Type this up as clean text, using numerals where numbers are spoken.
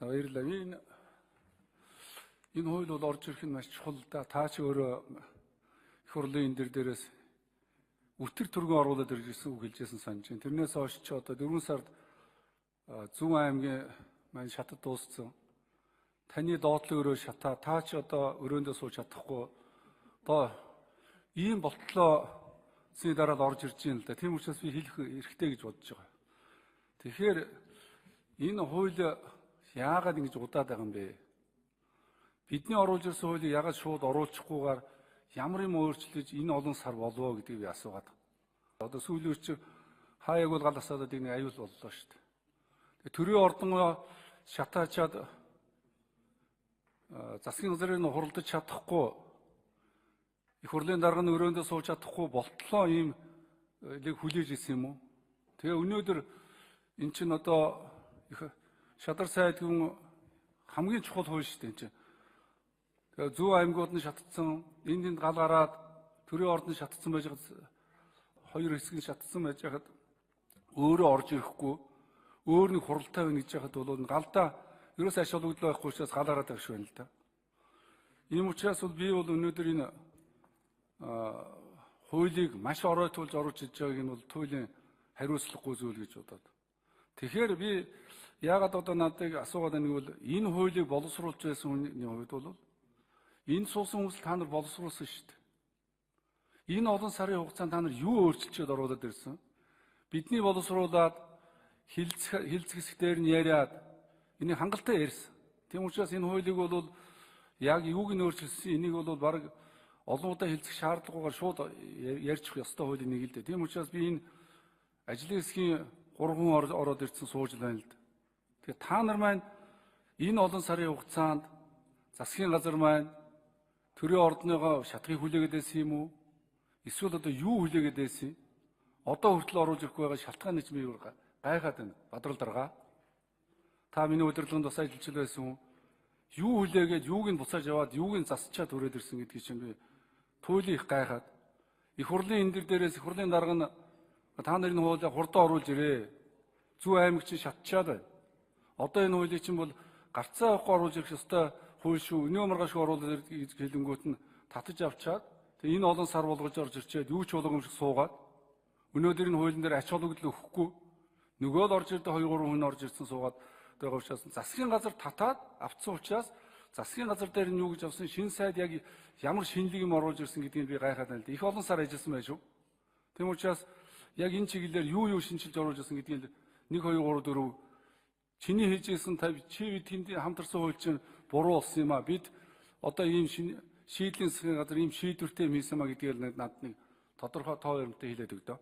За, баярлалаа. Энэ хууль бол орж ирэх нь маш чухал да. Та ч өөрөө их хурлын энэ дээрээс өтөр түргэн оруулаад ирж ирсэн үг хэлжсэн санаж байна. Тэрнээс хойш ч одоо 4 сард Зүүн аймгийн маань шатад дууссан. Таны доотлын өрөө шатаа, та ч одоо өрөөндөө сууж чадахгүй. Одоо ийм болтлоо зүйн дараа л орж ирж байна л да. Тийм учраас би хэлэх эрхтэй гэж бодож байгаа. Тэгэхээр энэ хууль яагаад ингэж удаад байгаа юм бэ? Бидний оруулж ирсэн хуулийг яагаад шууд оруулчихгүйгээр ямар юм өөрчлөж энэ олон сар болвоо гэдгийг би асуугаад. Одоо сүүлийн үе чи хаяаг бол гал асаадад нэг аюул боллоо шүү дээ. Тэгээ төрийн ордонгоо шатаачаад засгийн газрын хуралдаж чадахгүй, их хурлын дарга нь өрөөндөө сууж чадахгүй болтлоо ийм лиг хүлээж ирсэн юм уу? Тэгээ өнөөдөр эн чинь одоо их шадар сайдгүй хамгийн чухал хууль шүү дээ эн чинь. Тэгээ зүүн аймагуд нь шатцсан, энд тэнд гал гараад төрийн ордон шатцсан байж байхад, хоёр хэсэг нь шатцсан байж байхад өөрөө орж ирэхгүй, өөр нэг хуралтай байна гэж яхад бол галдаа ерөөс ач холбогдол байхгүй учраас гал гараад байгаа шүү байна л да. Ийм учраас бол би бол өнөөдөр энэ хуулийг маш оройтуулж оруулж иж байгааг нь бол туйлын хариуцлагагүй зүйл гэж бодоод. Тэгэхээр би яагаад одоо надыг асуугаад байна гэвэл энэ хуулийг боловсруулж байсан хүний хувьд бол энэ суусан хүмүүс та нар боловсруулсан шүү дээ. Энэ олон сарын хугацаанд та нар юу өөрчилчөөд оруулаад ирсэн? Бидний боловсруулад хилцэх хэсгээр нь яриад энийг хангалттай ярьсан. Тийм учраас энэ хуулийг бол яг юуг нь өөрчилсөн, энийг бол баг олон удаа хилцэх шаардлагагүйгээр шууд ярьчих ёстой хуулийн нэг л дээ. Тийм учраас би энэ ажлын хэсгийн 3 хүн ороод ирсэн сууж байна л да. Тэгэхээр та нар маань энэ олон сарын хугацаанд засгийн газар маань төрийн ордныгоо шатахыг хүлээгээд байсан юм уу? Эсвэл одоо юу хүлээгээд байсан юм? Одоо хүртэл оруулж ирэхгүй байгаа шалтгааны ч би гайхаад байна. Бадрал дарга. Та миний удирдлаганд бас ажиллаж байсан хүн. Юу хүлээгээд, юуг нь буцааж яваад, юуг нь засчаад хүрээд ирсэн гэдгийг чинь би туйлын их гайхаад. Их хурлын энэ дээрээс их хурлын дарга нь та нарын хуулийг хурдан оруулж ирээ. Зүүн аймаг чинь шатчаад байна. Одоо энэ хуулийг чинь бол гарцаа явахгүй оруулж ирэх ёстой хууль шүү. Өнөө маргааш оруулаад гэж хэлэнгүүт нь татаж авчаад тэгээ энэ олон сар болгож орж ирчээд юу ч болоогүй юм шиг суугаад өнөөдөр энэ хуулийн дээр ач холбогдол өгөхгүй нөгөө л орж ирдэ 2 3 хүн орж ирсэн суугаад байгаа учраас засгийн газар татаад авцсан учраас засгийн газар дээр нь юу гэж авсан, шин сайд яг ямар шинэлэг юм оруулж ирсэн гэдгийг би гайхаад байна л да. Их олон сар ажилласан байх шүү. Тийм учраас яг энэ чиглэлээр юу шинчилж оруулж ирсэн гэдгийг 1 2 3 4 чиний хийж ирсэн чи бид тэнд хамтарсан хууль чинь буруу болсон юм а. Бид одоо ийм шийдлийн засгийн газар ийм шийдвэртэй юм хийсэн маа гэдгийг надад нэг тодорхой тоо баримттай хэлээд өгдөө.